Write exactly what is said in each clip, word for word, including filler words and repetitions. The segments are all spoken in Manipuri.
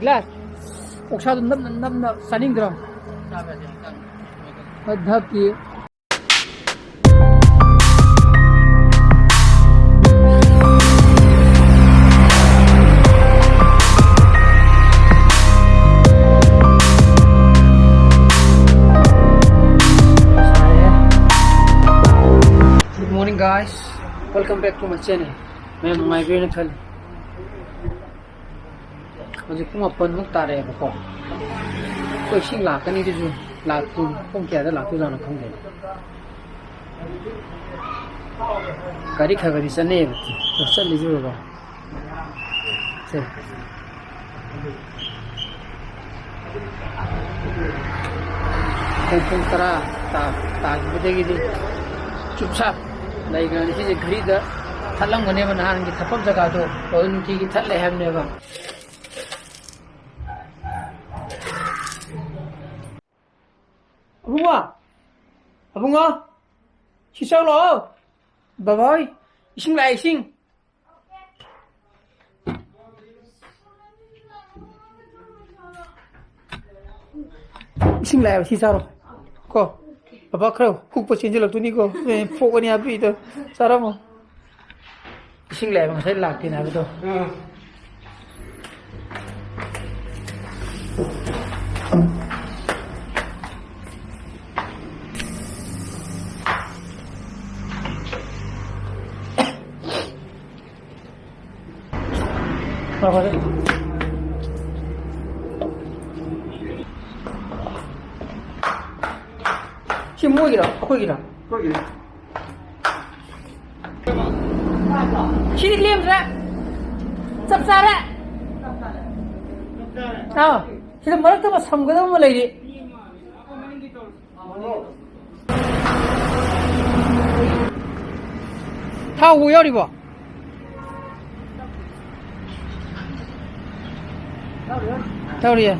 ꯒ꯭ꯂꯥꯁ꯫ ꯑꯣꯛꯁꯥꯗꯣ ꯅꯞꯅ ꯅꯞꯅ ꯆꯥꯅꯤꯡꯗ꯭ꯔꯣ? ꯆꯥꯕ ꯌꯥꯗꯦ, ꯍꯛꯆꯥꯡ ꯁꯣꯛꯀꯅꯤ꯫ ꯍꯣꯏ, ꯙꯞꯇꯤ꯫ Good morning, guys. Welcome back to my channel. ꯃꯌꯥꯝ ꯅꯨꯡꯉꯥꯏꯕꯤꯔꯦꯅ ꯈꯜꯂꯤ꯫ ꯍꯧꯖꯤꯛ ꯄꯨꯡ ꯃꯥꯄꯟꯃꯨꯛ ꯇꯥꯔꯛꯑꯦꯕꯀꯣ꯫ ꯑꯩꯈꯣꯏ ꯏꯁꯤꯡ ꯂꯥꯛꯀꯅꯤꯗꯨꯁꯨ ꯂꯥꯛꯇꯦ꯫ ꯄꯨꯡ ꯀꯌꯥꯗ ꯂꯥꯛꯇꯣꯏꯖꯥꯠꯅꯣ ꯈꯪꯗꯦ꯫ ꯒꯥꯔꯤ ꯈꯔ ꯈꯔꯗꯤ ꯆꯠꯅꯩꯌꯦꯕ ꯆꯠꯂꯤꯁꯤꯕꯀꯣ꯫ ꯁꯦ꯫ ꯄꯨꯡ, ꯄꯨꯡ ꯇꯔꯥ ꯇꯥ-, ꯇꯥꯈꯤꯕꯗꯒꯤꯗꯤ ꯆꯨꯞꯁꯥꯞ ꯂꯩꯈ꯭ꯔꯅꯤ꯫ ꯁꯤꯁꯦ ꯘꯔꯤꯗ ꯊꯠꯂꯝꯒꯅꯦꯕ, ꯅꯍꯥꯟꯒꯤ ꯊꯠꯐꯝ ꯖꯒꯥꯗꯣ ꯑꯗꯨ ꯅꯨꯡꯇꯤꯒꯤ ꯊꯠꯂꯦ ꯍꯥꯏꯕꯅꯦꯕ꯫ ꯑꯕꯨꯡꯉꯣ! ꯑꯕꯨꯡꯉꯣ! ꯁꯤ ꯆꯠꯂꯣ! ꯕꯕꯥ ꯍꯣꯏ ꯏꯁꯤꯡ ꯂꯥꯛꯑꯦ, ꯏꯁꯤꯡ꯫ ꯏꯁꯤꯡ ꯂꯥꯛꯑꯦꯕ, ꯁꯤ ꯆꯥꯔꯣ꯫ ꯀꯣ, ꯕꯕꯥ ꯈꯔ ꯍꯨꯛꯄ ꯆꯦꯟꯁꯤꯜꯂꯛꯇꯣꯏꯅꯤꯀꯣ꯫ ꯑꯦ, ꯐꯣꯛ ꯑꯅꯤ ꯍꯥꯞꯄꯤꯗꯣ ꯆꯥꯔꯝꯃꯣ꯫ ꯏꯁꯤꯡ ꯂꯥꯛꯑꯦꯕ, ꯉꯁꯥꯏ ꯂꯥꯛꯇꯦꯅ ꯍꯥꯏꯕꯗꯣ꯫ ꯑꯥ꯫ ꯍꯣꯏ, ꯍꯣꯏ꯫ ꯁꯤ ꯃꯣꯏꯒꯤꯔꯣ? ꯑꯩꯈꯣꯏꯒꯤꯔꯣ? ꯑꯩꯈꯣꯏꯒꯤꯅꯦ꯫ ꯁꯤꯗꯤ ꯂꯦꯝꯗ꯭ꯔꯦ꯫ ꯆꯞ ꯆꯥꯔꯦ꯫ ꯑꯥ, ꯁꯤꯗ ꯃꯔꯛꯇ ꯑꯃ ꯁꯝꯒꯗꯕ ꯑꯃ ꯂꯩꯔꯤ꯫ ꯊꯥꯎꯕꯨ ꯌꯥꯎꯔꯤꯕꯣ? ꯌꯥꯎꯔꯤꯌꯦ꯫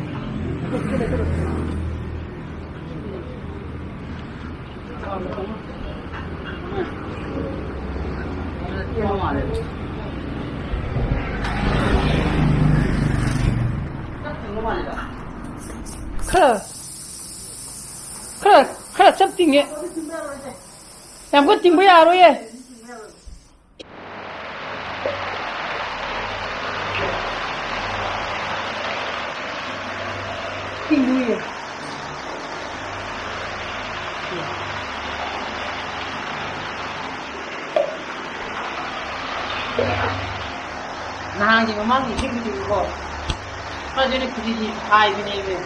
ꯈꯔ, ꯈꯔ, ꯈꯔ ꯆꯞ ꯇꯤꯡꯉꯦ꯫ ꯌꯥꯝ ꯀꯟꯅ ꯇꯤꯡꯕ ꯌꯥꯔꯣꯏꯌꯦ꯫ ꯇꯤꯡꯗꯣꯏꯌꯦ꯫ ꯅꯍꯥꯟꯒꯤ ꯃꯃꯥꯡꯒꯤ ꯏꯁꯤꯡꯗꯨꯗꯤꯀꯣ, ꯃꯥꯁꯨ ꯑꯩꯅ ꯀꯦꯖꯤ ꯍꯥꯏꯕꯅꯦꯃꯤ꯫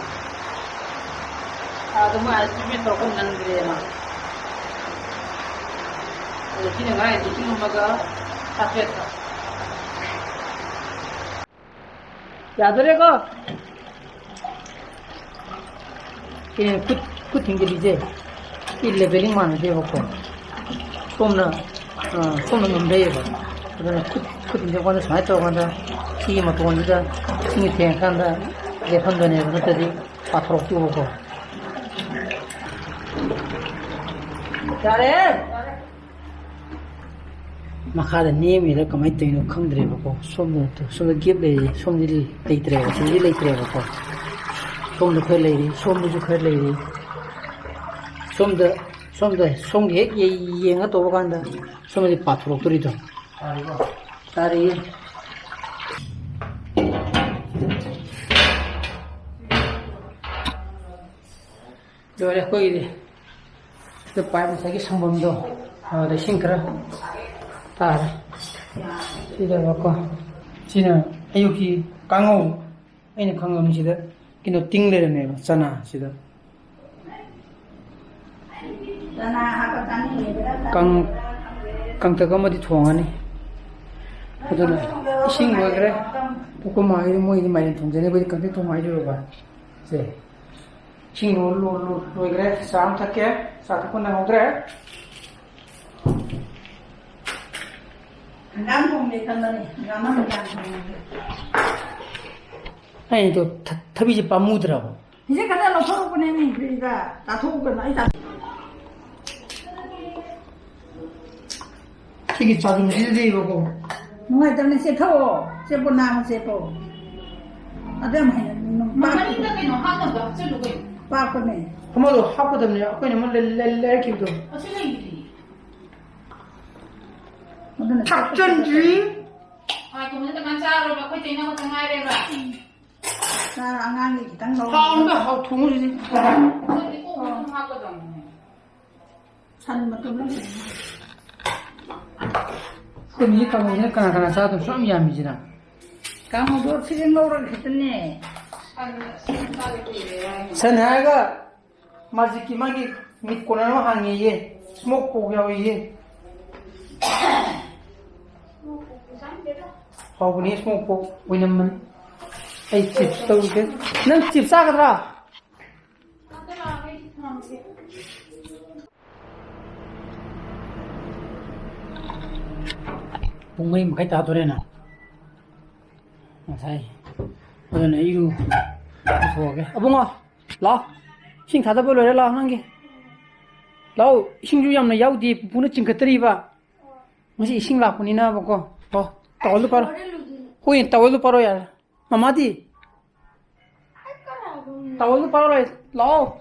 ꯑꯗꯨ ꯃꯥ estimate ꯇꯧꯔꯛꯄ ꯅꯪꯗ꯭ꯔꯦꯅ꯫ ꯑꯗꯨ ꯁꯤꯅ ꯉꯔꯥꯡ ꯂꯤꯁꯤꯡ ꯑꯃꯒ ꯆꯥꯇ꯭ꯔꯦꯠꯇ꯫ ꯌꯥꯗꯣꯔꯦꯀꯣ? ꯁꯤꯅ ꯈꯨꯠ, ꯈꯨꯠ ꯊꯤꯡꯖꯤꯜꯂꯤꯁꯦ꯫ ꯁꯤ leveling ꯃꯥꯟꯅꯗꯦꯕꯀꯣ꯫ ꯁꯣꯝꯅ, ꯑ, ꯁꯣꯝꯅ ꯉꯝꯗꯩꯌꯦꯕ꯫ ꯑꯗꯨꯅ ꯈꯨꯠ, ꯈꯨꯠ ꯊꯤꯡꯖꯤꯜꯂꯀꯥꯟꯗ ꯁꯨꯃꯥꯏꯅ ꯇꯧꯔꯀꯥꯟꯗ ꯁꯤꯒꯤ ꯃꯇꯣꯟꯁꯤꯗ ꯏꯁꯤꯡ ꯊꯦꯡꯉꯀꯥꯟꯗ ꯂꯦꯞꯍꯟꯕꯅꯦꯕ, ꯅꯠꯇ꯭ꯔꯗꯤ ꯄꯥꯊꯣꯔꯛꯇꯣꯏꯕꯀꯣ꯫ ꯌꯥꯔꯦ꯫ ꯃꯈꯥꯗ ꯅꯦꯝꯃꯤꯔ ꯀꯃꯥꯏꯅ ꯇꯧꯔꯤꯅꯣ ꯈꯪꯗ꯭ꯔꯦꯕꯀꯣ꯫ ꯁꯣꯝꯗ, ꯁꯣꯝꯗ gap ꯂꯩꯔꯤ, ꯁꯣꯝꯗꯤ ꯂꯩꯇ꯭ꯔꯦꯕ, ꯁꯤꯗꯤ ꯂꯩꯇ꯭ꯔꯦꯕꯀꯣ꯫ ꯁꯣꯝꯗ ꯈꯔ ꯂꯩꯔꯤ, ꯁꯣꯝꯗꯁꯨ ꯈꯔ ꯂꯩꯔꯤ꯫ ꯁꯣꯝꯗ, ꯁꯣꯝꯗ, ꯁꯣꯝꯒꯤ ꯍꯦꯛ ꯌꯦ-, ꯌꯦꯡꯉ ꯇꯧꯕ ꯀꯥꯟꯗ ꯁꯣꯝꯗꯗꯤ ꯄꯥꯊꯣꯔꯛꯇꯣꯔꯤꯗꯣ꯫ ꯇꯥꯔꯤꯌꯦ꯫ ꯂꯣꯏꯔꯦ ꯑꯩꯈꯣꯏꯒꯤꯗꯤ꯫ ꯁꯤꯗ pipe ꯉꯁꯥꯏꯒꯤ ꯁꯪꯐꯝꯗꯣ, ꯑꯗꯨꯗ ꯏꯁꯤꯡ ꯈꯔ ꯇꯥꯔꯦ꯫ ꯁꯤꯗꯕꯀꯣ꯫ ꯁꯤꯅ ꯑꯌꯨꯛꯀꯤ ꯀꯥꯡꯉꯧ꯫ ꯑꯩꯅ ꯈꯪꯉꯝꯃꯤꯁꯤꯗ ꯀꯩꯅꯣ ꯇꯤꯡ ꯂꯩꯔꯝꯃꯦꯕ, ꯆꯅꯥ ꯁꯤꯗ꯫ ꯆꯅꯥ ꯍꯥꯞꯄ ꯆꯥꯅꯤꯡꯉꯤꯕ꯭ꯔꯥ? ꯀꯪ-, ꯀꯪꯇꯛ ꯑꯃꯗꯤ ꯊꯣꯡꯉꯅꯤ꯫ ꯑꯗꯨꯅ ꯏꯁꯤꯡ ꯂꯣꯏꯈ꯭ꯔꯦ꯫ ꯑꯩꯈꯣꯏ ꯃꯥꯒꯤꯗꯤ, ꯃꯣꯏꯗꯤ ꯃꯥꯏꯔꯦꯟ ꯊꯣꯡꯖꯅꯤ, ꯑꯩꯈꯣꯏꯗꯤ ꯀꯪꯇꯛ ꯊꯣꯡ ꯍꯥꯏꯖꯔꯕ꯫ ꯁꯦ꯫ ꯏꯁꯤꯡ ꯂꯣ-, ꯂꯣ-, ꯂꯣ-, ꯂꯣꯏꯈ꯭ꯔꯦ꯫ ꯆꯥ ꯑꯃ ꯊꯛꯀꯦ꯫ ꯆꯥ ꯊꯛꯄ ꯅꯪꯍꯧꯗ꯭ꯔꯦ꯫ ꯍꯪꯒꯥꯝ ꯊꯣꯡꯒꯦ ꯈꯟꯕꯅꯤ꯫ ꯍꯪꯒꯥꯝ ꯑꯃ ꯍꯪꯒꯥꯝ ꯊꯣꯡꯒꯦ꯫ ꯑꯩꯗꯣ ꯊ-, ꯊꯕꯤꯁꯦ ꯄꯥꯝꯃꯨꯗ꯭ꯔꯕ? ꯁꯤꯁꯦ ꯈꯔ ꯂꯧꯊꯣꯔꯛꯄꯅꯦ, ꯃꯤ ꯐ꯭ꯔꯤꯖꯇ꯫ ꯆꯥꯊꯣꯛꯎ ꯀꯩꯅꯣ, ꯑꯩ ꯆꯥ-, ꯁꯤꯒꯤ ꯆꯥꯗꯨꯝꯁꯤꯗꯗꯤꯕꯀꯣ꯫ ꯅꯨꯡꯉꯥꯏꯇꯕꯅꯦ, ꯆꯦꯞꯊꯣꯛꯑꯣ꯫ ꯆꯦꯞꯄꯣ, ꯅꯥꯝꯃ ꯆꯦꯞꯄꯣ꯫ ꯑꯗꯨ ꯌꯥꯝ ꯍꯩꯅ ꯅꯨꯡ ꯃꯅꯤꯡꯗ ꯄꯥꯛꯄꯗꯣ꯫ ꯀꯩꯅꯣ ꯍꯥꯞꯅꯕꯗꯣ ꯍꯥꯞꯆꯜꯂꯨ ꯀꯩꯅꯣ꯫ ꯄꯥꯛꯄꯅꯦ꯫ ꯑꯃꯗꯣ ꯍꯥꯞꯀꯗꯕꯅꯦ, ꯑꯩꯈꯣꯏꯅ ꯑꯃ ꯂꯩ-, ꯂꯩ-, ꯂꯩꯔꯛꯈꯤꯕꯗꯣ꯫ ꯑꯁꯤ ꯂꯩꯔꯤꯗꯨꯗꯤ꯫ ꯑꯗꯨꯅ ꯊꯥꯛꯆꯟꯗ꯭ꯔꯤ꯫ ꯍꯋꯥꯏ ꯊꯣꯡꯕꯁꯦ ꯇꯉꯥꯏ ꯆꯥꯔꯣꯏꯕ, ꯑꯩꯈꯣꯏ ꯆꯦꯅ ꯑꯃꯇ ꯉꯥꯏꯔꯦꯕ꯫ ꯆꯥꯔꯣ, ꯑꯉꯥꯡꯒꯤ ꯈꯤꯇꯪ ꯂꯧꯔꯣ꯫ ꯍꯥꯎꯅ ꯍꯥꯎ ꯊꯣꯡꯉꯨꯁꯤꯗꯤ꯫ ꯑꯗꯨꯗꯤ ꯀꯣꯛ ꯑꯗꯨꯝ ꯍꯥꯞꯀꯗꯕꯅꯦ꯫ ꯁꯟ ꯃꯇꯨꯝ ꯑꯃ꯫ ꯑꯩꯈꯣꯏ ꯃꯤ ꯀꯥꯡꯍꯧꯁꯤꯅ ꯀꯅꯥ ꯀꯅꯥ ꯆꯥꯗꯣꯏꯅꯣ? ꯁꯨꯛꯌꯥꯝ ꯌꯥꯝꯃꯤꯁꯤꯅ꯫ ꯀꯥꯡꯍꯧꯗꯣ ꯁꯤꯗ ꯉꯧꯔꯒ ꯈꯛꯇꯅꯦ꯫ ꯁꯟ ꯍꯥꯏꯔꯒ ꯃꯥꯖꯤꯛꯀꯤ ꯃꯥꯒꯤ ꯃꯤꯠ ꯀꯣꯟꯅꯔ ꯑꯃ ꯍꯥꯡꯉꯦꯌꯦ꯫ Smoke pork ꯌꯥꯎꯏꯌꯦ꯫ ꯍꯥꯎꯕꯅꯦ, smoke pork ꯑꯣꯏꯅꯝꯕꯅꯤ꯫ ꯑꯩ chips ꯇꯧꯒꯦ꯫ ꯅꯪ chips ꯆꯥꯒꯗ꯭ꯔꯥ? ꯄꯨꯡ ꯃꯔꯤ ꯃꯈꯥꯏ ꯇꯥꯗꯣꯔꯦꯅ꯫ ꯉꯁꯥꯏ꯫ ꯑꯗꯨꯅ ꯏꯔꯨ ꯊꯣꯛꯑꯒꯦ꯫ ꯑꯕꯨꯡꯉꯣ, ꯂꯥꯛꯑꯣ꯫ ꯏꯁꯤꯡ ꯊꯥꯗꯕ ꯂꯣꯏꯔꯦ, ꯂꯥꯛꯑꯣ ꯅꯪꯒꯤ꯫ ꯂꯥꯛꯑꯣ, ꯏꯁꯤꯡꯁꯨ ꯌꯥꯝꯅ ꯌꯥꯎꯗꯦ, ꯄꯨꯄꯨꯅ ꯆꯤꯡꯈꯠꯇ꯭ꯔꯤꯕ꯫ ꯉꯁꯤ ꯏꯁꯤꯡ ꯂꯥꯛꯄꯅꯤꯅꯕꯀꯣ꯫ ꯂꯥꯛꯑꯣ, towel ꯗꯨ ꯄꯥꯏꯔꯣ꯫ ꯍꯣꯏ, towel ꯗꯨ ꯄꯥꯏꯔꯣ ꯌꯥꯔꯦ꯫ ꯃꯃꯥꯗꯤ? Towel ꯗꯨ ꯄꯥꯏꯔꯣ, ꯂꯥꯛꯑꯣ꯫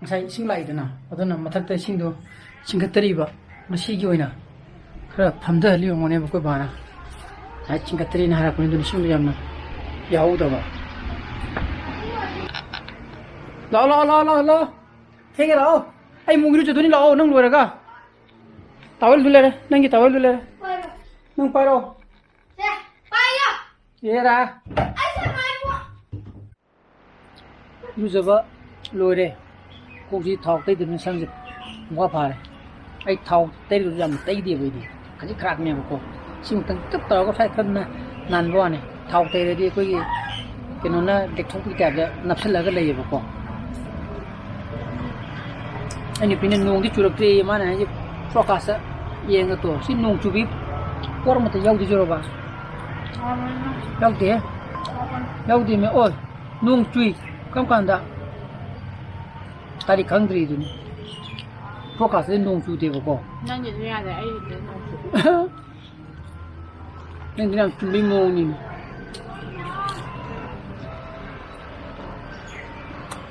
ꯉꯁꯥꯏ ꯏꯁꯤꯡ ꯂꯥꯛꯏꯗꯅ, ꯑꯗꯨꯅ ꯃꯊꯛꯇ ꯏꯁꯤꯡꯗꯣ ꯆꯤꯡꯈꯠꯇꯔꯤꯕ꯫ ꯉꯁꯤꯒꯤ ꯑꯣꯏꯅ ꯈꯔ ꯐꯝꯊꯍꯜꯂꯤ ꯑꯣꯏꯔꯝꯒꯅꯦꯕ ꯑꯩꯈꯣꯏ ꯕꯥꯅ꯫ ꯉꯁꯥꯏ ꯆꯤꯡꯈꯠꯇꯔꯤꯅ ꯍꯥꯏꯔꯛꯄꯅꯤ, ꯑꯗꯨꯅ ꯏꯁꯤꯡꯗꯣ ꯌꯥꯝꯅ ꯌꯥꯎꯍꯧꯗꯕ꯫ ꯂꯥꯛꯑꯣ, ꯂꯥꯛꯑꯣ, ꯂꯥꯛꯑꯣ, ꯂꯥꯛꯑꯣ, ꯂꯥꯛꯑꯣ꯫ ꯊꯦꯡꯉꯦ, ꯂꯥꯛꯑꯣ꯫ ꯑꯩ ꯑꯃꯨꯛ ꯏꯔꯨꯖꯗꯣꯏꯅꯤ, ꯂꯥꯛꯑꯣ, ꯅꯪ ꯂꯣꯏꯔꯒ꯫ Towel ꯗꯨ ꯂꯩꯔꯦ, ꯅꯪꯒꯤ towel ꯗꯨ ꯂꯩꯔꯦ꯫ ꯅꯪ ꯄꯥꯏꯔꯣ꯫ ꯁꯦ, ꯄꯥꯏꯌꯣ꯫ ꯑꯦꯔꯥ꯫ ꯑꯩ ꯁꯦ ꯄꯥꯏꯌꯣ꯫ ꯏꯔꯨꯖꯕ ꯂꯣꯏꯔꯦ꯫ ꯀꯣꯛꯁꯤ ꯊꯥꯎ ꯇꯩꯗꯕꯅꯤꯅ ꯁꯝꯁꯦ ꯄꯨꯡꯐꯥ ꯐꯥꯔꯦ꯫ ꯑꯩ ꯊꯥꯎ ꯇꯩꯔꯒꯁꯨ ꯌꯥꯝ ꯇꯩꯗꯦꯕ ꯑꯩꯗꯤ꯫ ꯈꯖꯤꯛ ꯈꯔꯥꯛꯅꯦꯕꯀꯣ꯫ ꯁꯤ ꯑꯃꯨꯛꯇꯪ ꯇꯨꯞ ꯇꯧꯔꯒ ꯁ꯭ꯋꯥꯏ ꯈꯔ ꯅꯥ-, ꯅꯥꯟꯕ ꯋꯥꯅꯤ꯫ ꯊꯥꯎ ꯇꯩꯔꯗꯤ ꯑꯩꯈꯣꯏꯒꯤ ꯀꯩꯅꯣꯅ ꯂꯦꯛꯊꯣꯛꯄꯒꯤ type ꯇ ꯅꯞꯁꯤꯜꯂꯒ ꯂꯩꯌꯦꯕꯀꯣ꯫ ꯑꯩ ꯅꯨꯄꯤꯅ ꯅꯣꯡꯗꯤ ꯆꯨꯔꯛꯇ꯭ꯔꯦꯌꯦ, ꯃꯥꯅ ꯍꯥꯏꯁꯦ forecast ꯇ ꯌꯦꯡꯉ ꯇꯣ꯫ ꯁꯤ ꯅꯣꯡ ꯆꯨꯕꯤ ꯄꯣꯠ ꯑꯃꯠꯇ ꯌꯥꯎꯗꯣꯏꯖꯔꯣꯕ? ꯌꯥꯎꯗꯦ? ꯌꯥꯎꯗꯦꯃꯦ꯫ ꯑꯣꯏ, ꯅꯣꯡ ꯆꯨꯏ꯫ ꯀꯔꯝ ꯀꯥꯟꯗ? ꯇꯥꯔꯤꯛ ꯈꯪꯗ꯭ꯔꯤꯗꯨꯅꯤ꯫ Forecast ꯇꯗꯤ ꯅꯣꯡ ꯆꯨꯗꯦꯕꯀꯣ꯫ ꯅꯪꯒꯤꯗꯤ ꯌꯥꯔꯦ, ꯑꯩꯒꯤꯗꯤ ꯅꯣꯡ ꯆꯨ꯫ ꯅꯪꯗꯤ ꯌꯥꯝ ꯆꯨꯝꯕꯩ ꯃꯑꯣꯡꯅꯤꯅꯦ꯫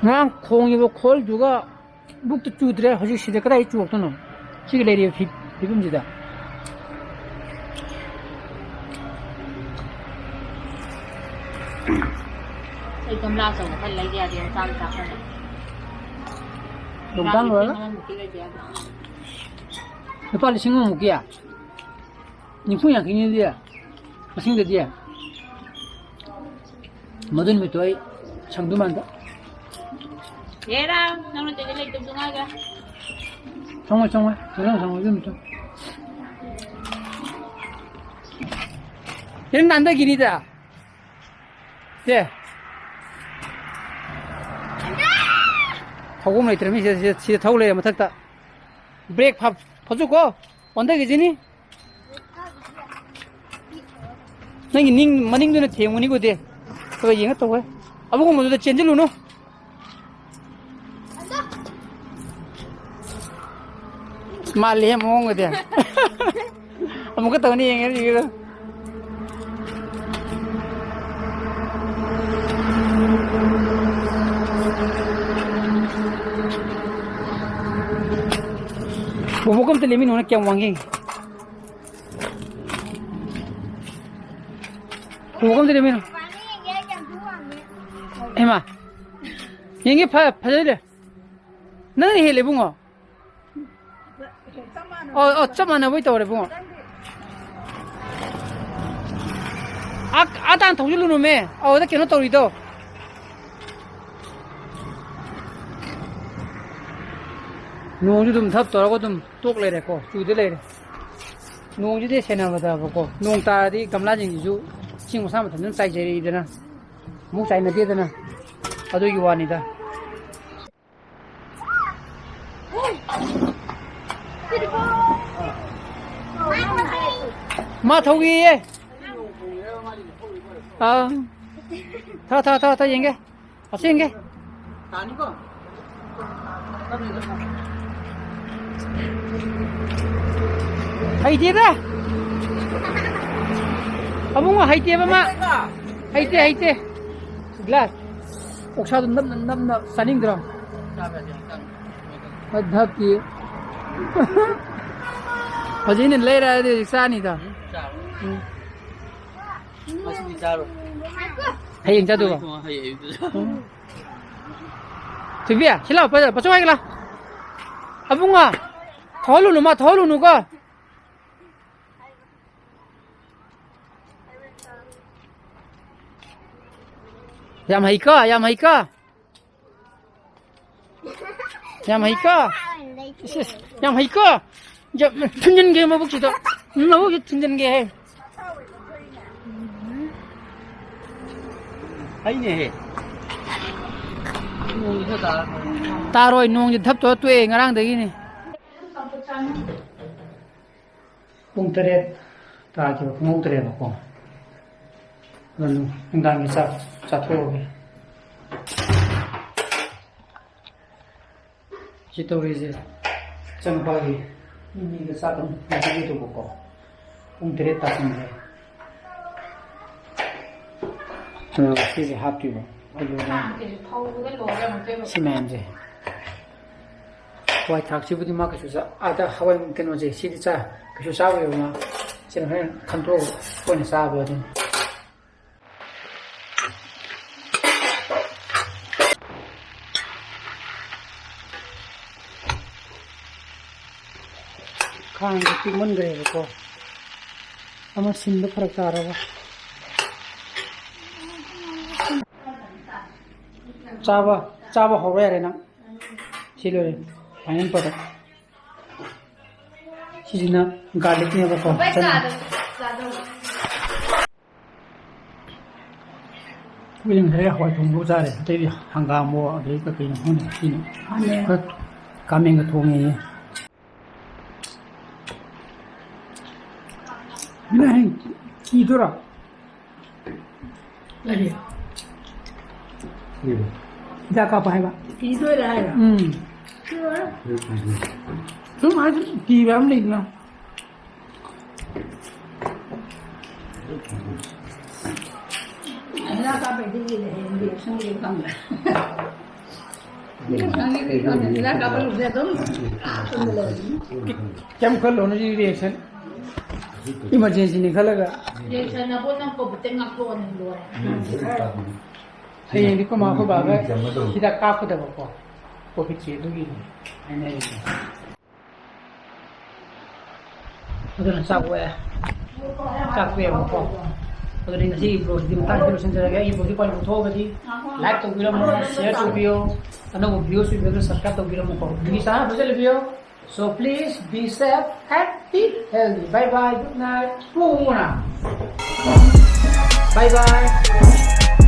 ꯉꯔꯥꯡ ꯈꯣꯡꯉꯤꯕ ꯈꯣꯜꯗꯨꯒ ꯕꯨꯛꯇ ꯆꯨꯗ꯭ꯔꯦ, ꯍꯧꯖꯤꯛ ꯁꯤꯗ ꯀꯗꯥꯏ ꯆꯨꯔꯛꯇꯣꯏꯅꯣ? ꯁꯤꯒꯤ ꯂꯩꯔꯤꯕ ꯐꯤ-, ꯐꯤꯕꯝꯁꯤꯗ꯫ ꯑꯩ ꯒꯝꯂꯥ ꯑꯆꯧꯕ ꯈꯔ ꯂꯩꯒꯦ ꯌꯥꯗꯦ, ꯃꯆꯥ ꯃꯆꯥ ꯈꯔ꯫ ꯂꯣꯛꯗꯥꯎꯟ ꯂꯣꯏꯔꯒ? ꯂꯤꯁꯤꯡ ꯑꯃꯃꯨꯛꯀꯤ ꯂꯩꯒꯦ ꯌꯥꯗꯦ꯫ ꯂꯨꯄꯥ ꯂꯤꯁꯤꯡ ꯑꯃꯃꯨꯛꯀꯤ? ꯅꯤꯐꯨ ꯌꯥꯡꯈꯩꯅꯤꯗꯤ ꯃꯁꯤꯡꯗꯗꯤ꯫ ꯃꯗꯨ ꯅꯨꯃꯤꯠꯇꯣ ꯑꯩ ꯁꯪꯗꯨ ꯃꯥꯟꯗ꯫ ꯍꯦꯔꯥ, ꯅꯪꯅ ꯇꯦꯖꯦ ꯂꯩꯇꯕꯗꯣ ꯉꯥꯏꯒꯦ꯫ ꯁꯪꯉꯣꯏ, ꯁꯪꯉꯣꯏ꯫ ꯁꯪꯉꯣꯏ, ꯁꯪꯉꯣꯏ, ꯑꯗꯨ ꯅꯨꯃꯤꯠꯇꯣ꯫ ꯁꯤꯗ ꯅꯥꯟꯗꯒꯤꯅꯤꯗ꯫ ꯁꯦ꯫ ꯊꯧꯐꯝ ꯂꯩꯇ꯭ꯔꯃꯤ ꯁꯤꯗ, ꯁꯤꯗ, ꯁꯤꯗ ꯊꯧ ꯂꯩꯔꯦ ꯃꯊꯛꯇ꯫ ꯕ꯭ꯔꯦꯛ ꯐ-, ꯐꯥꯖꯨꯀꯣ꯫ ꯑꯣꯟꯊꯈꯤꯁꯤꯅꯤ꯫ ꯅꯪꯒꯤ ꯅꯤꯡ ꯃꯅꯤꯡꯗꯨꯅ ꯊꯦꯡꯉꯨꯅꯤꯀꯣ ꯗꯦ꯫ ꯈꯔ ꯌꯦꯡꯉ ꯇꯧꯍꯦ꯫ ꯑꯕꯨꯡꯒꯨꯝꯕꯗꯨꯗ ꯆꯦꯟꯁꯤꯜꯂꯨꯅꯨ꯫ ꯃꯥꯜꯂꯤꯍꯦ ꯃꯑꯣꯡꯒꯗꯤ꯫ ꯑꯃꯨꯛꯀ ꯇꯧꯅꯤ ꯌꯦꯡꯉꯦ ꯌꯦꯡꯉꯦ꯫ ꯕꯣꯕꯣꯛ ꯑꯝꯇ ꯂꯦꯝꯃꯤꯟꯅꯧꯅꯦ, ꯀꯌꯥꯝ ꯋꯥꯡꯒꯦ ꯌꯦꯡꯒꯦ꯫ ꯕꯣꯕꯣꯛ ꯑꯝꯇ ꯂꯦꯝꯃꯤꯟꯅꯧ꯫ ꯍꯩꯃꯥ꯫ ꯌꯦꯡꯒꯦ, ꯐ-, ꯐꯖꯩꯅꯦ꯫ ꯅꯪꯅ ꯍꯦꯜꯂꯦ ꯏꯕꯨꯡꯉꯣ꯫ ꯑꯣ, ꯑꯣ, ꯆꯞ ꯃꯥꯟꯅꯕꯩ ꯇꯧꯔꯦ ꯏꯕꯨꯡꯉꯣ꯫ ꯑꯥ, ꯑꯥ ꯇꯥꯟ ꯊꯧꯖꯤꯜꯂꯨꯅꯨꯃꯦ꯫ ꯑꯧꯗ ꯀꯩꯅꯣ ꯇꯧꯔꯤꯗꯣ꯫ ꯅꯣꯡꯁꯨ ꯑꯗꯨꯝ ꯊꯞ ꯇꯧꯔꯒ ꯑꯗꯨꯝ ꯇꯣꯛ ꯂꯩꯔꯦꯀꯣ, ꯆꯨꯗ ꯂꯩꯔꯦ꯫ ꯅꯣꯡꯁꯤꯗꯤ ꯁꯦꯟꯅꯕꯗꯕꯀꯣ, ꯅꯣꯡ ꯇꯥꯔꯗꯤ ꯒꯝꯂꯥꯁꯤꯡꯁꯤꯁꯨ ꯏꯁꯤꯡ ꯃꯁꯥ ꯃꯊꯟꯇ ꯑꯗꯨꯝ ꯆꯥꯏꯖꯔꯛꯏꯗꯅ, ꯑꯃꯨꯛ ꯆꯥꯏꯅꯗꯦꯗꯅ, ꯑꯗꯨꯒꯤ ꯋꯥꯅꯤꯗ꯫ ꯃꯥ ꯊꯧꯒꯦꯌꯦ꯫ ꯑꯥ꯫ ꯊꯥ, ꯊꯥ, ꯊꯥ, ꯊꯥ, ꯌꯦꯡꯒꯦ꯫ ꯑꯁꯤ ꯌꯦꯡꯒꯦ꯫ ꯍꯩꯇꯦꯗ꯫ ꯑꯕꯨꯡꯉꯣ ꯍꯩꯇꯦꯕ ꯃꯥ꯫ ꯍꯩꯇꯦ, ꯍꯩꯇꯦ꯫ ꯒ꯭ꯂꯥꯁ꯫ ꯑꯣꯛꯁꯥꯗꯨ ꯅꯞꯅ ꯅꯞꯅ ꯆꯥꯅꯤꯡꯗ꯭ꯔꯣ? ꯆꯥꯕ ꯌꯥꯗꯦ, ꯍꯛꯆꯥꯡ ꯅꯣꯏꯈꯠꯂꯦ꯫ ꯍꯣꯏ, ꯙꯞꯇꯤ꯫ ꯍꯧꯖꯤꯛ ꯑꯩꯅ ꯂꯩꯔꯛꯑꯗꯤ ꯍꯧꯖꯤꯛ ꯆꯥꯅꯤꯗ꯫ ꯎꯝ, ꯆꯥꯔꯣ꯫ ꯎꯝ꯫ ꯉꯁꯤꯗꯤ ꯆꯥꯔꯣꯏ꯫ ꯍꯌꯦꯡ ꯆꯥꯗꯧꯕ? ꯍꯌꯦꯡ ꯑꯌꯨꯛꯇ ꯆꯥꯔꯣ꯫ ꯎꯝ꯫ ꯊꯣꯏꯕꯤ, ꯁꯤ ꯂꯥꯎ, ꯄ-, ꯄꯆꯧ ꯍꯥꯏꯒꯦ ꯂꯥꯎ꯫ ꯑꯕꯨꯡꯉꯣ, ꯊꯧꯍꯜꯂꯨꯅꯨ, ꯃꯥ ꯊꯧꯍꯜꯂꯨꯅꯨꯀꯣ꯫ ꯌꯥꯝ ꯍꯩꯀꯣ, ꯌꯥꯝ ꯍꯩꯀꯣ꯫ ꯌꯥꯝ ꯍꯩꯀꯣ꯫ ꯏꯁ, ꯏꯁ, ꯌꯥꯝ ꯍꯩꯀꯣ꯫ ꯌꯥꯝ ꯊꯤꯟꯖꯤꯟꯒꯦ ꯃꯕꯨꯛꯁꯤꯗ꯫ ꯃꯕꯨꯛꯁꯤ ꯊꯤꯟꯖꯤꯟꯒꯦ ꯍꯦ꯫ ꯑꯩꯅꯦꯍꯦ꯫ ꯅꯣꯡꯁꯦ ꯈꯔ ꯇꯥꯔꯛꯀꯅꯤ꯫ ꯇꯥꯔꯣꯏ, ꯅꯣꯡꯁꯦ ꯙꯞ ꯇꯧꯔ ꯇꯣꯛꯑꯦ ꯉꯔꯥꯡꯗꯒꯤꯅꯦ꯫ ꯄꯨꯡ ꯇꯔꯦꯠ ꯇꯥꯈꯤꯕ ꯈꯪꯍꯧꯗ꯭ꯔꯦꯕꯀꯣ꯫ ꯑꯗꯨ ꯅꯨꯡꯗꯥꯡꯒꯤ ꯆꯥꯛ ꯆꯥꯊꯣꯛꯑꯒꯦ꯫ ꯁꯤ ꯇꯧꯔꯤꯁꯦ ꯏꯆꯥꯅꯨꯄꯥꯒꯤ ꯃꯤꯃꯤꯒ ꯆꯥꯛ ꯑꯃ ꯄꯤꯖꯒꯦ ꯇꯧꯕꯀꯣ꯫ ꯄꯨꯡ ꯇꯔꯦꯠ ꯇꯥꯁꯟꯈ꯭ꯔꯦ꯫ ꯑꯗꯨꯒ ꯁꯤꯁꯦ ꯍꯥꯞꯇꯣꯏꯕ꯫ ꯑꯂꯨꯅꯦ꯫ ꯁꯤ ꯃꯌꯥꯝꯁꯦ꯫ ꯍꯋꯥꯏ ꯊ꯭ꯔꯥꯛꯁꯤꯕꯨꯗꯤ ꯃꯥ ꯀꯩꯁꯨ ꯆꯥ-, ꯑꯥꯗ ꯍꯋꯥꯏ ꯀꯩꯅꯣꯁꯦ ꯁꯤꯗꯤ ꯆꯥ-, ꯀꯩꯁꯨ ꯆꯥꯔꯣꯏꯕ ꯃꯥ꯫ ꯁꯤꯅ ꯍꯣꯔꯦꯟ ꯈꯟꯇꯣꯛꯑꯒ ꯑꯣꯏꯅ ꯆꯥꯕ ꯑꯗꯨꯅꯤ꯫ ꯈꯥꯡꯁꯦ ꯄꯤꯛꯃꯟꯈ꯭ꯔꯦꯕꯀꯣ꯫ ꯑꯃ ꯁꯤꯟꯕ ꯐꯔꯛ ꯇꯥꯔꯕ꯫ ꯆꯥꯕ, ꯆꯥꯕ ꯍꯧꯔꯣ ꯌꯥꯔꯦ ꯅꯪ꯫ ꯁꯤ ꯂꯣꯏꯔꯦ, final product꯫ ꯁꯤꯁꯤꯅ garlicꯅꯦꯕꯀꯣ, ꯆꯅꯝ꯫ ꯑꯩꯈꯣꯏꯗꯤ ꯉꯁꯥꯏ ꯍꯋꯥꯏ ꯊꯣꯡꯕ ꯆꯥꯔꯦ, ꯑꯇꯩꯗꯤ ꯍꯪꯒꯥꯝꯑꯣ ꯑꯗꯩ ꯀꯩꯀꯩꯅꯣ ꯈꯪꯗꯦ꯫ ꯁꯤꯅ ꯈꯔ ꯀꯥꯃꯦꯟꯒ ꯊꯣꯡꯉꯦꯌꯦ꯫ ꯅꯪ ꯍꯌꯦꯡ ꯀꯤꯗꯣꯏꯔꯣ? ꯀꯔꯤ? ꯎꯝ꯫ ꯍꯤꯗꯥꯛ ꯀꯥꯞꯄ ꯍꯥꯏꯕ꯫ ꯀꯤꯗꯣꯏꯔꯥ ꯍꯥꯏꯔꯣ? ꯎꯝ꯫ ꯀꯤꯔꯣꯏ꯫ ꯁꯨꯝ ꯍꯥꯏꯗꯤ ꯀꯤꯕ ꯑꯃ ꯂꯩꯗꯅ꯫ ꯍꯤꯗꯥꯛ ꯆꯥꯕꯩꯗꯤ ꯌꯦꯡꯉꯦ, ꯍꯌꯦꯡ reaction ꯌꯦꯡ ꯈꯪꯗ꯭ꯔꯦ꯫ ꯅꯪꯒꯤ reaction ꯍꯤꯗꯥꯛ ꯀꯥꯞꯄ ꯂꯣꯏꯔꯦ ꯑꯗꯨꯝ ꯇꯨꯝꯗ ꯂꯩꯔꯅꯤ꯫ ꯀꯩꯝ ꯈꯜꯂꯨꯅꯨ, ꯁꯤ reaction emergencyꯅꯤ ꯈꯜꯂꯒ꯫ Reaction ꯑꯕꯨ ꯅꯪ COVID ꯇꯩ ꯉꯥꯛꯊꯣꯛꯑꯅꯤ ꯂꯣꯏꯔꯦ꯫ ꯍꯌꯦꯡꯗꯤ ꯑꯩꯈꯣꯏ ꯃꯥ ꯑꯩꯈꯣꯏ ꯕꯥꯒ ꯍꯤꯗꯥꯛ ꯀꯥꯞꯀꯗꯕꯀꯣ, COVID ꯀꯤ, ꯑꯗꯨꯒꯤꯅꯤ ꯍꯥꯏꯅꯔꯤꯁꯦ꯫ ꯑꯗꯨꯅ ꯆꯥꯛ ꯑꯣꯛꯑꯦ꯫ ꯆꯥꯛ ꯄꯤꯔꯦꯕꯀꯣ꯫ ꯑꯗꯨꯗꯤ ꯉꯁꯤꯒꯤ vlogꯁꯤꯗꯤ ꯃꯇꯥꯡꯁꯤꯗ ꯂꯣꯏꯁꯤꯟꯖꯔꯒꯦ꯫ ꯑꯩꯒꯤ vlogꯁꯤ ꯄꯥꯝꯕꯤꯕ ꯊꯣꯛꯑꯒꯗꯤ like ꯇꯧꯕꯤꯔꯝꯃꯣ, share ꯇꯧꯕꯤꯌꯣ, ꯑꯅꯧꯕ viewersꯁꯤꯡꯗꯨꯗ subscribe ꯇꯧꯕꯤꯔꯝꯃꯣꯀꯣ꯫ ꯑꯗꯨꯒꯤ ꯆꯥꯅꯕ ꯆꯠꯂꯕꯤꯌꯣ꯫ So please be safe, happy, healthy. Bye bye, good night. ꯄꯨꯡ ꯃꯉꯥ꯫ Bye bye.